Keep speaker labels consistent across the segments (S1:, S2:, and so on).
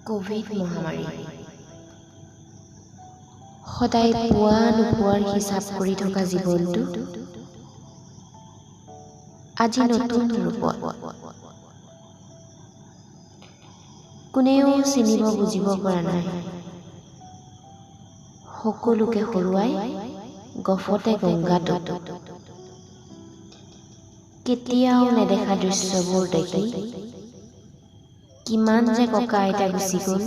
S1: Covid মহামাৰী সদায় পোৱা নোপোৱাৰ হিচাপ কৰি থকা জীৱনটো আজি নতুন ৰূপত কোনেও চিনিব বুজিব পৰা নাই। সকলোকে হৰুৱাই গফতে গংগাটোত কেতিয়াও নেদেখা দৃশ্যবোৰ দেখি কিমান যে ককা আইতা গুচি গ'ল।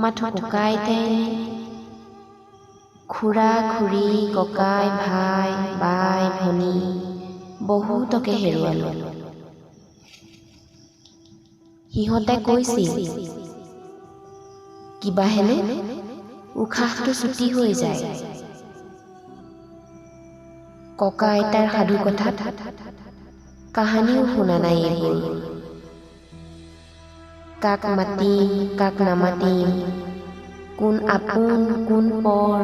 S1: মাথো ককা আইতাই, খুৰা খুৰী, ককাই ভাই, বাই ভনী বহুতকে হেৰুৱালো। সিহঁতে কৈছিল কিবা হেনো উশাহটো চুটি হৈ যায়। ককা আইতাৰ সাধু কথাত কাহানিও শুনা নাই এইবোৰ। কাক মাতিম কাক নামাতিম, কোন আপোন কোন পৰ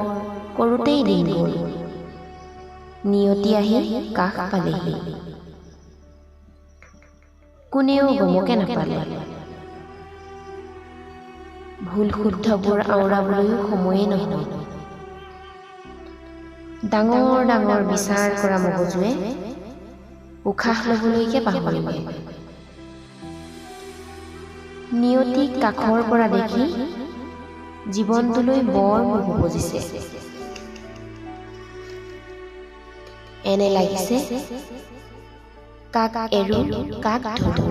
S1: কৰোঁতেই দিন গ'ল। নিয়তি আহি কাষ পালেহি, কোনেও গমকে নাপালে। ভুল শুদ্ধবোৰ আওৰাবলৈও সময়ে নহ'ল। ডাঙৰ ডাঙৰ বিচাৰ কৰা মগজুৱে উশাহ ল'বলৈকে পাহৰিলে। নিয়তিক কাষৰ পৰা দেখি জীৱনটোলৈ বৰ মোহ উপজিছে। এনে লাগিছে কাক এৰো কাক ধৰো।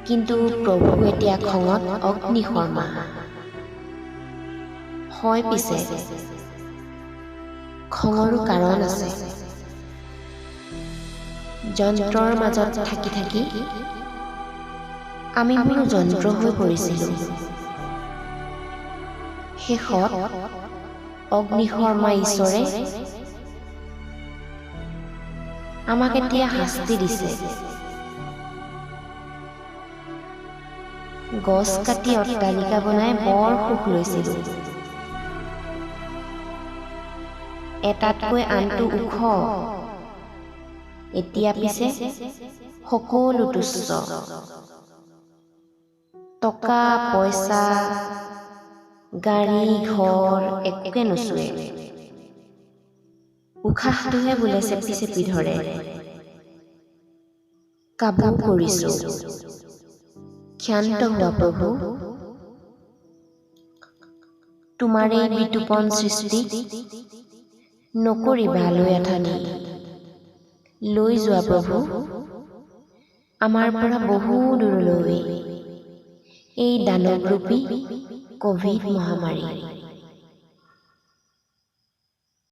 S1: কিন্তু প্ৰভু এতিয়া খঙত অগ্নিশৰ্মা হয়। পিছে খঙৰো কাৰণ আছে। যন্ত্ৰৰ মাজত থাকি থাকি আমিবোৰো যন্ত্ৰ হৈ পৰিছিলোঁ। শেষত অগ্নিশৰ্মা ঈশ্বৰে আমাক এতিয়া শাস্তি দিছে। গছ কাটি অট্টালিকা বনাই বৰ সুখ লৈছিলোঁ। এটাতকৈ আনটো ওখ। এতিয়া পিছে সকলো তুচ্ছ। টকা পইচা গাড়ী ঘৰ একোকে নোচোৱে। উশাহটোহে বোলে চেপি চেপি ধৰে। কাবু কৰিছোঁ, ক্ষান্ত হোৱা প্ৰভু। তোমাৰ এই বিতোপন সৃষ্টিক নকৰিবা লৈ আথানি। লৈ যোৱা প্ৰভু আমাৰ পৰা বহু দূৰলৈ এই দানৱৰূপী কোভিড মহামাৰী।